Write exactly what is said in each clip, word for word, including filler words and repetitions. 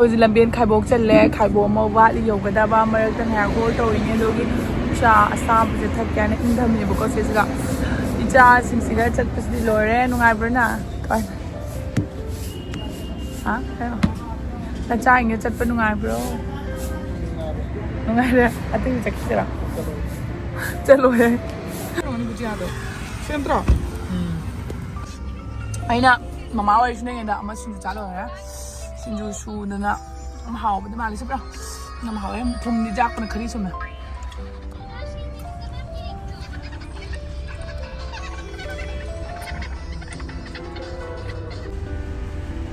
ꯍꯧꯖꯤꯛ ꯂꯝꯕꯦꯟ ꯈꯥꯏꯕꯣꯛ ꯆꯜꯂꯦ꯫ ꯈꯥꯏꯕꯣꯛ ꯑꯃ ꯋꯥꯠꯂꯤ ꯌꯧꯒꯗꯕ꯫ ꯃꯔꯛꯇ ꯉꯥꯏꯍꯥꯛ ꯍꯣꯜ ꯇꯧꯔꯤꯅꯦ꯫ ꯑꯗꯨꯒꯤ ꯆꯥ ꯑꯁꯥꯕꯁꯦ ꯊꯛꯀꯦ ꯍꯥꯏꯅ ꯏꯪꯊꯝꯃꯦꯕꯀꯣ ꯁꯤꯁꯤꯒ꯫ ꯏꯆꯥꯁꯤꯡꯁꯤꯒ ꯆꯠꯄꯁꯤꯗꯤ ꯂꯣꯏꯔꯦ꯫ ꯅꯨꯡꯉꯥꯏꯕ꯭ꯔꯣ ꯅꯪ? ꯀꯃꯥꯏꯅ? ꯍꯥ? ꯀꯩꯅꯣ? ꯅꯆꯥꯁꯤꯡꯒ ꯆꯠꯄ ꯅꯨꯡꯉꯥꯏꯕ꯭ꯔꯣ? ꯅꯨꯡꯉꯥꯏꯔꯦ꯫ ꯑꯇꯩꯗꯤ ꯆꯠꯈꯤꯗ꯭ꯔꯥ? ꯆꯠꯂꯣꯍꯦ꯫ ꯀꯩꯅꯣꯅꯤ ꯕꯨꯖꯤꯌꯥꯗꯣ꯫ ꯁꯤ ꯅꯠꯇ꯭ꯔꯣ? ꯎꯝ꯫ ꯑꯩꯅ ꯃꯃꯥ ꯋꯥꯔꯤ ꯁꯨꯅꯉꯩꯗ ꯑꯃ ꯁꯤꯡꯖꯨ ꯆꯥ ꯂꯣꯏꯔꯦ꯫ ꯁꯤꯡꯖꯨ ꯁꯨꯗꯅ ꯌꯥꯝ ꯍꯥꯎꯕꯗꯤ ꯃꯥꯜꯂꯦ꯫ ꯁꯤ ꯄꯨꯔꯥ ꯌꯥꯝ ꯍꯥꯎꯋꯦ꯫ ꯊꯨꯝꯗꯤ ꯌꯥꯛꯄꯅ ꯈꯔꯤ ꯁꯨꯝꯃꯦ꯫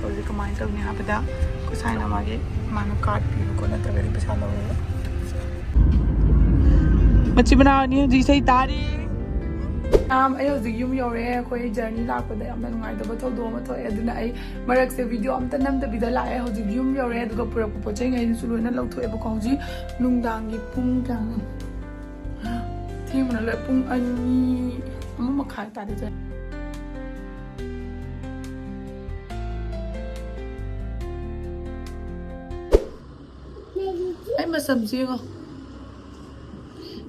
ꯍꯧꯖꯤꯛ ꯀꯃꯥꯏꯅ ꯇꯧꯅꯤ ꯍꯥꯏꯕꯗ, ꯑꯩꯈꯣꯏ ꯁꯥꯏꯅ ꯃꯥꯒꯤ, ꯃꯥꯅ ꯀꯥꯔꯠ ꯄꯤꯕꯀꯣ, ꯅꯠꯇ꯭ꯔꯒꯗꯤ ꯄꯩꯁꯥ ꯂꯧꯔꯣꯏꯕ꯫ ꯃꯆꯤꯟ ꯃꯅꯥꯎ ꯑꯅꯤ ꯍꯧꯖꯤꯛ ꯏꯁꯩ ꯇꯥꯔꯤ꯫ ꯃꯌꯥꯝ, ꯑꯩ ꯍꯧꯖꯤꯛ ꯌꯨꯝ ꯌꯧꯔꯦ꯫ ꯑꯩꯈꯣꯏ ꯖꯔꯅꯤ ꯂꯥꯛꯄꯗ ꯌꯥꯝꯅ ꯅꯨꯡꯉꯥꯏꯇꯕ ꯊꯧꯗꯣꯛ ꯑꯃ ꯊꯣꯛꯑꯦ, ꯑꯗꯨꯅ ꯑꯩ ꯃꯔꯛꯁꯦ ꯚꯤꯗꯤꯑꯣ ꯑꯝꯇ ꯅꯝꯗꯕꯤꯗ ꯂꯥꯛꯑꯦ꯫ ꯍꯧꯖꯤꯛ ꯌꯨꯝ ꯌꯧꯔꯦ, ꯑꯗꯨꯒ ꯄꯨꯔꯛꯄ ꯄꯣꯠ ꯆꯩꯉꯩꯗꯨꯁꯨ ꯂꯣꯏꯅ ꯂꯧꯊꯣꯛꯑꯦꯕꯀꯣ꯫ ꯍꯧꯖꯤꯛ ꯅꯨꯡꯗꯥꯡꯒꯤ ꯄꯨꯡ ꯀꯌꯥꯅꯣ? ꯊꯦꯡꯕꯅ ꯂꯣꯏꯔꯦ, ꯄꯨꯡ ꯑꯅꯤ, ꯑꯃ ꯃꯈꯥꯏ ꯇꯥꯔꯦ ꯆꯦ꯫ ꯑꯩ ꯃꯁꯝꯁꯦ ꯌꯦꯡꯉꯣ꯫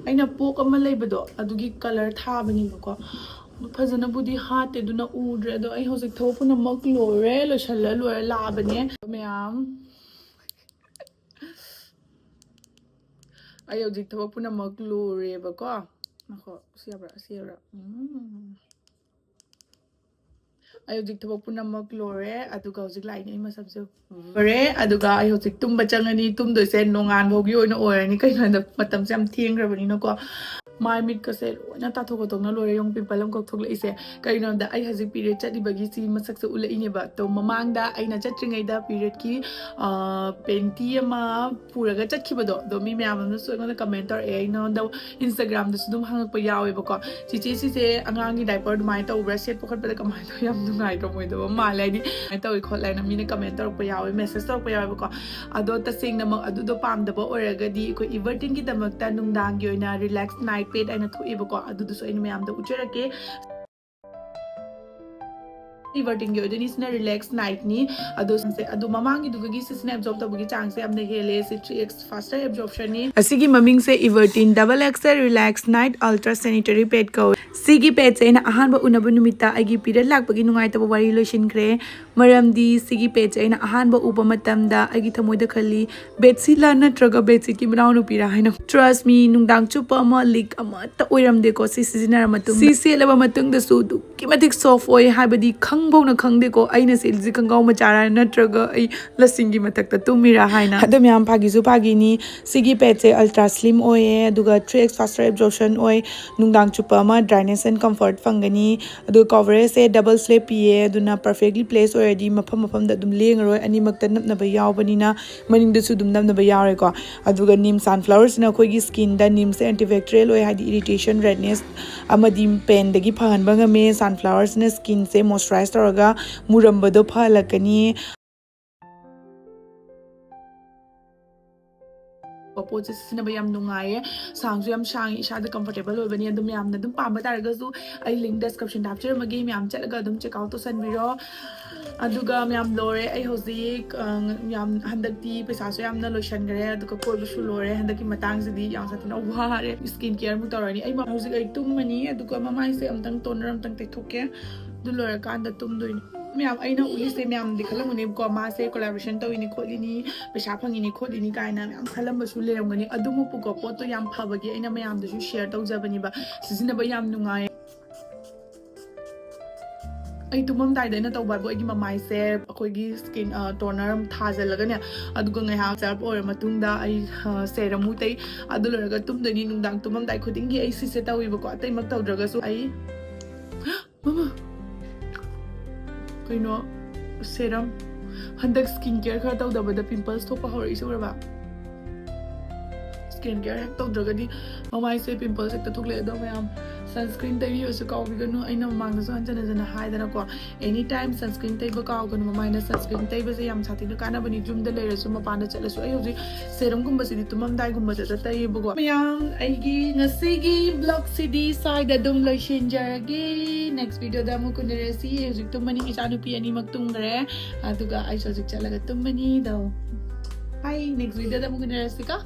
ꯑꯩꯅ ꯄꯣꯛ ꯑꯃ ꯂꯩꯕꯗꯣ, ꯑꯗꯨꯒꯤ ꯀꯂꯔ ꯊꯥꯕꯅꯦꯕꯀꯣ꯫ ꯑꯗꯨ ꯐꯖꯅꯕꯨꯗꯤ ꯍꯥꯠꯇꯦ, ꯑꯗꯨꯅ ꯎꯗ꯭ꯔꯦ꯫ ꯑꯗꯣ ꯑꯩ ꯍꯧꯖꯤꯛ ꯊꯕꯛ ꯄꯨꯝꯅꯃꯛ ꯂꯣꯏꯔꯦ, ꯂꯣꯏꯁꯜꯂ ꯂꯣꯏꯔ ꯂꯥꯛꯑꯕꯅꯦ ꯃꯌꯥꯝ꯫ ꯑꯩ ꯍꯧꯖꯤꯛ ꯊꯕꯛ ꯄꯨꯝꯅꯃꯛ ꯂꯣꯏꯔꯦꯕꯀꯣ꯫ ꯉꯥꯏꯈꯣ, ꯁꯤ ꯌꯥꯕ꯭ꯔꯥ? ꯁꯤ ꯌꯥꯕ꯭ꯔꯥ? ꯎꯝ꯫ ꯑꯩ ꯍꯧꯖꯤꯛ ꯊꯕꯛ ꯄꯨꯝꯅꯃꯛ ꯂꯣꯏꯔꯦ, ꯑꯗꯨꯒ ꯍꯧꯖꯤꯛ ꯂꯥꯛꯏꯅꯦ ꯑꯩ ꯃꯁꯝꯁꯦ꯫ ꯂꯣꯏꯔꯦ, ꯑꯗꯨꯒ ꯑꯩ ꯍꯧꯖꯤꯛ ꯇꯨꯝꯕ ꯆꯪꯉꯅꯤ꯫ ꯇꯨꯝꯗꯣꯏꯁꯦ ꯅꯣꯡꯉꯥꯟꯕꯒꯤ ꯑꯣꯏꯅ ꯑꯣꯏꯔꯅꯤ, ꯀꯩꯒꯤꯅꯣ ꯍꯥꯏꯕꯗ ꯃꯇꯝꯁꯦ ꯌꯥꯝ ꯊꯦꯡꯈ꯭ꯔꯕꯅꯤꯅꯀꯣ꯫ ꯃꯥꯏ ꯃꯤꯠꯀꯁꯦ ꯂꯣꯏꯅ ꯇꯥꯊꯣꯛ ꯈꯣꯠꯇꯣꯛꯅ ꯂꯣꯏꯔꯦ꯫ ꯌꯦꯡꯉꯨ, ꯄꯤꯝꯄꯜ ꯑꯃꯈꯛ ꯊꯣꯛꯂꯛꯏꯁꯦ꯫ ꯀꯩꯒꯤꯅꯣ ꯍꯥꯏꯕꯗ ꯑꯩ ꯍꯧꯖꯤꯛ ꯄꯤꯔꯤꯌꯗ ꯆꯠꯂꯤꯕꯒꯤ ꯁꯤ ꯃꯁꯛꯁꯦ ꯎꯠꯂꯛꯏꯅꯦꯕ꯫ ꯑꯗꯣ ꯃꯃꯥꯡꯗ ꯑꯩꯅ ꯆꯠꯇ꯭ꯔꯤꯉꯩꯗ ꯄꯤꯔꯤꯌꯗꯀꯤ, ꯑ, ꯄꯦꯟꯇꯤ ꯑꯃ ꯄꯨꯔꯒ ꯆꯠꯈꯤꯕꯗꯣ, ꯑꯗꯣ ꯃꯤ ꯃꯌꯥꯝ ꯑꯃꯅꯁꯨ ꯑꯩꯉꯣꯟꯗ ꯀꯃꯦꯟ ꯇꯧꯔꯛꯑꯦ꯫ ꯑꯩꯉꯣꯟꯗ ꯏꯟꯁꯇꯥꯒ꯭ꯔꯥꯝꯗꯁꯨ ꯑꯗꯨꯝ ꯍꯪꯉꯛꯄ ꯌꯥꯎꯋꯦꯕꯀꯣ, "ꯆꯤꯆꯦ, ꯁꯤꯁꯦ ꯑꯉꯥꯡꯒꯤ ꯗꯥꯏꯄꯔ ꯑꯗꯨꯃꯥꯏꯅ ꯇꯧꯕ꯭ꯔꯥ? ꯁꯦꯠꯄ ꯈꯣꯠꯄꯗ ꯀꯃꯥꯏꯅ ꯇꯧꯋꯤ? ꯌꯥꯝ ꯅꯨꯡꯉꯥꯏꯔꯝꯃꯣꯏꯗꯕ ꯃꯥꯜꯂꯦ, ꯍꯥꯏꯗꯤ ꯀꯃꯥꯏꯅ ꯇꯧꯋꯤ ꯈꯣꯠꯂꯦ" ꯍꯥꯏꯅ ꯃꯤꯅ ꯀꯃꯦꯟ ꯇꯧꯔꯛꯄ ꯌꯥꯎꯋꯦ, ꯃꯦꯁꯦꯖ ꯇꯧꯔꯛꯄ ꯌꯥꯎꯋꯦꯕꯀꯣ꯫ ꯑꯗꯣ ꯇꯁꯦꯡꯅꯃꯛ ꯑꯗꯨꯗꯣ ꯄꯥꯝꯗꯕ ꯑꯣꯏꯔꯒꯗꯤ ꯑꯩꯈꯣꯏ ꯏꯚꯔꯇꯤꯟꯒꯤꯗꯃꯛꯇ ꯅꯨꯡꯗꯥꯡꯒꯤ ꯑꯣꯏꯅ ꯔꯤꯂꯦꯛꯁ ꯅꯥꯏꯠ ꯄꯦꯗ ꯍꯥꯏꯅ ꯊꯣꯛꯑꯦꯕꯀꯣ, ꯑꯗꯨꯗꯨꯁꯨ ꯑꯩꯅ ꯃꯌꯥꯝꯗ ꯎꯠꯆꯔꯛꯀꯦ꯫ Everteenꯒꯤ ꯑꯣꯏꯗꯣꯏꯅꯤ꯫ ꯁꯤꯅ Relax Nightꯅꯤ꯫ ꯑꯗꯣ ꯁꯤꯁꯦ, ꯑꯗꯣ ꯃꯃꯥꯡꯒꯤꯗꯨꯒꯒꯤ ꯁꯤꯁꯤꯅ absorb ꯇꯧꯕꯒꯤ ꯆꯥꯡꯁꯦ ꯌꯥꯝꯅ ꯍꯦꯜꯂꯦ꯫ ꯁꯤ three x faster absorptionꯅꯤ꯫ ꯑꯁꯤꯒꯤ ꯃꯃꯤꯡꯁꯦ Everteen Double X L Relax Night Ultra Sanitary Pad ꯀꯧꯋꯦ꯫ ꯁꯤꯒꯤ ꯄꯦꯗꯁꯦ ꯑꯩꯅ ꯑꯍꯥꯟꯕ ꯎꯅꯕ ꯅꯨꯃꯤꯠꯇ ꯑꯩꯒꯤ period ꯂꯥꯛꯄꯒꯤ ꯅꯨꯡꯉꯥꯏꯇꯕ ꯋꯥꯔꯤ ꯂꯣꯏꯁꯤꯟꯈ꯭ꯔꯦ꯫ ꯃꯔꯝꯗꯤ ꯁꯤꯒꯤ ꯄꯦꯗꯁꯦ ꯑꯩꯅ ꯑꯍꯥꯟꯕ ꯎꯕ ꯃꯇꯝꯗ ꯑꯩꯒꯤ ꯊꯃꯣꯏꯗ ꯈꯜꯂꯤ, bedsheetꯂ ꯅꯠꯇ꯭ꯔꯒ bedsheetꯀꯤ ꯃꯅꯥꯎꯅꯨꯄꯤꯔꯥ ꯍꯥꯏꯅ꯫ Trust me, ꯅꯨꯡꯗꯥꯡ ꯆꯨꯞꯄ ꯑꯃ leak ꯑꯃꯠꯇ ꯑꯣꯏꯔꯝꯗꯦꯀꯣ ꯁꯤ ꯁꯤꯖꯤꯟꯅꯔ ꯃꯇꯨꯡꯗ꯫ ꯁꯤ ꯁꯦꯠꯂꯕ ꯃꯇꯨꯡꯗꯁꯨ ꯑꯗꯨꯛꯀꯤ ꯃꯇꯤꯛ soft ꯑꯣꯏ, ꯍꯥꯏꯕꯗꯤ ꯈꯪꯐꯧꯅ ꯈꯪꯗꯦꯀꯣ ꯑꯩꯅ ꯁꯦꯠꯂꯤꯁꯦ ꯈꯣꯡꯒ꯭ꯔꯥꯎ ꯃꯆꯥꯔꯥ ꯅꯠꯇ꯭ꯔꯒ ꯑꯩ ꯂꯁꯤꯡꯒꯤ ꯃꯊꯛꯇ ꯇꯨꯝꯃꯤꯔꯥ ꯍꯥꯏꯅ꯫ ꯑꯗꯣ ꯃꯌꯥꯝ, ꯐꯥꯒꯤꯁꯨ ꯐꯥꯒꯤꯅꯤ, ꯁꯤꯒꯤ ꯄꯦꯗꯁꯦ ultra slim ꯑꯣꯏꯌꯦ, ꯑꯗꯨꯒ three x faster absorption ꯑꯣꯏ꯫ ꯅꯨꯡꯗꯥꯡ ꯆꯨꯞꯄ ꯑꯃ dryness and comfort ꯐꯪꯒꯅꯤ꯫ ꯑꯗꯨꯒ coverageꯁꯦ double flap ꯄꯤꯌꯦ, ꯑꯗꯨꯅ perfectly placed ꯑꯣꯏꯔꯗꯤ ꯃꯐꯝ ꯃꯐꯝꯗ ꯑꯗꯨꯝ ꯂꯦꯡꯉꯔꯣꯏ, ꯑꯅꯤꯃꯛꯇ ꯅꯞꯅꯕ ꯌꯥꯎꯕꯅꯤꯅ꯫ ꯃꯅꯤꯡꯗꯁꯨ ꯑꯗꯨꯝ ꯅꯞꯅꯕ ꯌꯥꯎꯔꯦꯀꯣ꯫ ꯑꯗꯨꯒ neem sunflowerꯁꯤꯅ ꯑꯩꯈꯣꯏꯒꯤ skinꯗ, neemꯁꯦ antibacterial ꯑꯣꯏ, ꯍꯥꯏꯗꯤ irritation, redness ꯑꯃꯗꯤ painꯗꯒꯤ ꯐꯍꯟꯕ ꯉꯝꯃꯦ꯫ Sunflowerꯁꯤꯅ skinꯁꯦ moisturize ꯇꯧꯔꯒ ꯃꯨꯔꯝꯕꯗꯣ ꯐꯍꯜꯂꯛꯀꯅꯤ꯫ ꯄꯣꯠꯁꯦ ꯁꯤꯖꯤꯟꯅꯕ ꯌꯥꯝ ꯅꯨꯡꯉꯥꯏꯌꯦ, ꯁꯥꯡꯁꯨ ꯌꯥꯝ ꯁꯥꯡꯉꯤ, ꯏꯁꯥꯗ comfortable ꯑꯣꯏꯕꯅꯤ꯫ ꯑꯗꯨꯝ ꯃꯌꯥꯝꯅ ꯑꯗꯨꯝ ꯄꯥꯝꯕ ꯇꯥꯔꯒꯁꯨ ꯑꯩ link descriptionꯗ ꯍꯥꯞꯆꯔꯝꯃꯒꯦ, ꯃꯌꯥꯝ ꯆꯠꯂꯒ ꯑꯗꯨꯝ check out ꯇꯧꯁꯟꯕꯤꯔꯣ꯫ ꯑꯗꯨꯒ ꯃꯌꯥꯝ ꯂꯣꯏꯔꯦ ꯑꯩ ꯍꯧꯖꯤꯛ, ꯑ, ꯌꯥꯝ ꯍꯟꯗꯛꯇꯤ ꯄꯩꯁꯥꯁꯨ ꯌꯥꯝꯅ ꯂꯣꯏꯁꯟꯈ꯭ꯔꯦ, ꯑꯗꯨꯒ ꯀꯣꯏꯕꯁꯨ ꯂꯣꯏꯔꯦ꯫ ꯍꯟꯗꯛꯀꯤ ꯃꯇꯥꯡꯁꯤꯗꯤ ꯌꯥꯝ ꯁꯥꯊꯤꯅ ꯋꯥꯔꯦ꯫ Skin care ꯑꯃꯨꯛ ꯇꯧꯔꯅꯤ꯫ ꯑꯩ ꯍꯧꯖꯤꯛ ꯑꯩ ꯇꯨꯝꯃꯅꯤ, ꯑꯗꯨꯒ ꯃꯃꯥꯏꯁꯦ ꯑꯝꯇꯪ toner ꯑꯝꯇꯪ ꯇꯩꯊꯣꯛꯀꯦ, ꯑꯗꯨ ꯂꯣꯏꯔꯀꯥꯟꯗ ꯇꯨꯝꯗꯣꯏꯅꯤ꯫ ꯃꯌꯥꯝ, ꯑꯩꯅ ꯎꯠꯂꯤꯁꯦ ꯃꯌꯥꯝꯗꯤ ꯈꯜꯂꯝꯒꯅꯦꯕꯀꯣ, ꯃꯥꯁꯦ collaboration ꯇꯧꯏꯅꯤ ꯈꯣꯠꯂꯤꯅꯤ, ꯄꯩꯁꯥ ꯐꯪꯉꯤꯅꯤ ꯈꯣꯠꯂꯤꯅꯤ ꯀꯥꯏꯅ ꯃꯌꯥꯝ ꯈꯜꯂꯝꯕꯁꯨ ꯂꯩꯔꯝꯒꯅꯤ꯫ ꯑꯗꯨꯃꯛꯄꯨꯀꯣ, ꯄꯣꯠꯇꯣ ꯌꯥꯝ ꯐꯕꯒꯤ ꯑꯩꯅ ꯃꯌꯥꯝꯗꯁꯨ share ꯇꯧꯖꯕꯅꯦꯕ꯫ ꯁꯤꯖꯤꯟꯅꯕ ꯌꯥꯝ ꯅꯨꯡꯉꯥꯏ꯫ ꯑꯩ ꯇꯨꯝꯃꯝꯗꯥꯏꯗ ꯑꯩꯅ ꯇꯧꯕ ꯍꯥꯏꯕꯨ, ꯑꯩꯒꯤ ꯃꯃꯥꯏꯁꯦ ꯑꯩꯈꯣꯏꯒꯤ skin, ꯑ, toner ꯑꯃ ꯊꯥꯖꯤꯜꯂꯒꯅꯦ, ꯑꯗꯨꯒ ꯉꯥꯏꯍꯥꯛ ꯆꯔꯞ ꯑꯣꯏꯔ ꯃꯇꯨꯡꯗ ꯑꯩ, ꯑ, serum ꯑꯃꯨꯛ ꯇꯩ꯫ ꯑꯗꯨ ꯂꯣꯏꯔꯒ ꯇꯨꯝꯗꯣꯏꯅꯤ꯫ ꯅꯨꯡꯗꯥꯡ ꯇꯨꯝꯃꯝꯗꯥꯏ ꯈꯨꯗꯤꯡꯒꯤ ꯑꯩ ꯁꯤꯁꯦ ꯇꯧꯏꯕꯀꯣ, ꯑꯇꯩꯃꯛ ꯇꯧꯗ꯭ꯔꯒꯁꯨ꯫ ꯑꯩ, ꯃꯃꯥ, ꯀꯩꯅꯣ, serum꯫ ꯍꯟꯗꯛ skin care ꯈꯔ ꯇꯧꯗꯕꯗ pimples ꯊꯣꯛꯄ ꯍꯧꯔꯛꯏꯁꯦ ꯎꯔꯕ? Skin care ꯍꯦꯛ ꯇꯧꯗ꯭ꯔꯒꯗꯤ ꯃꯃꯥꯏꯁꯦ pimples ꯍꯦꯛꯇ ꯊꯣꯛꯂꯛꯑꯦ꯫ ꯑꯗꯣ ꯃꯌꯥꯝ, Sunscreen ꯇꯩꯕꯤꯌꯨꯁꯨ ꯀꯥꯎꯕꯤꯒꯅꯨ꯫ ꯑꯩꯅ ꯃꯃꯥꯡꯗꯁꯨ ꯍꯟꯖꯟ ꯍꯟꯖꯟꯅ ꯍꯥꯏꯗꯅꯀꯣ, any time sunscreen ꯇꯩꯕ ꯀꯥꯎꯒꯅꯨ꯫ ꯃꯃꯥꯏꯅ sunscreen ꯇꯩꯕꯁꯦ ꯌꯥꯝ ꯁꯥꯊꯤꯅ ꯀꯥꯟꯅꯕꯅꯤ꯫ ꯌꯨꯝꯗ ꯂꯩꯔꯁꯨ, ꯃꯄꯥꯟꯗ ꯆꯠꯂꯁꯨ꯫ ꯑꯩ ꯍꯧꯖꯤꯛ serumꯒꯨꯝꯕꯁꯤꯗꯤ ꯇꯨꯝꯃꯝꯗꯥꯏꯒꯨꯝꯕꯗꯇ ꯇꯩꯌꯦꯕꯀꯣ꯫ ꯃꯌꯥꯝ, ꯑꯩꯒꯤ ꯉꯁꯤꯒꯤ vlogꯁꯤꯗꯤ ꯁ꯭ꯋꯥꯏꯗ ꯑꯗꯨꯝ ꯂꯣꯏꯁꯤꯟꯖꯔꯒꯦ꯫ Next videoꯗ ꯑꯃꯨꯛ ꯎꯅꯔꯁꯤ꯫ ꯑꯩ ꯍꯧꯖꯤꯛ ꯇꯨꯝꯃꯅꯤ, ꯏꯆꯥꯅꯨꯄꯤ ꯑꯅꯤꯃꯛ ꯇꯨꯝꯈ꯭ꯔꯦ꯫ ꯑꯗꯨꯒ ꯑꯩꯁꯨ ꯍꯧꯖꯤꯛ ꯆꯠꯂꯒ ꯇꯨꯝꯃꯅꯤ꯫ ꯑꯗꯣ, bye, next videoꯗ ꯑꯃꯨꯛ ꯎꯅꯔꯁꯤꯀꯣ꯫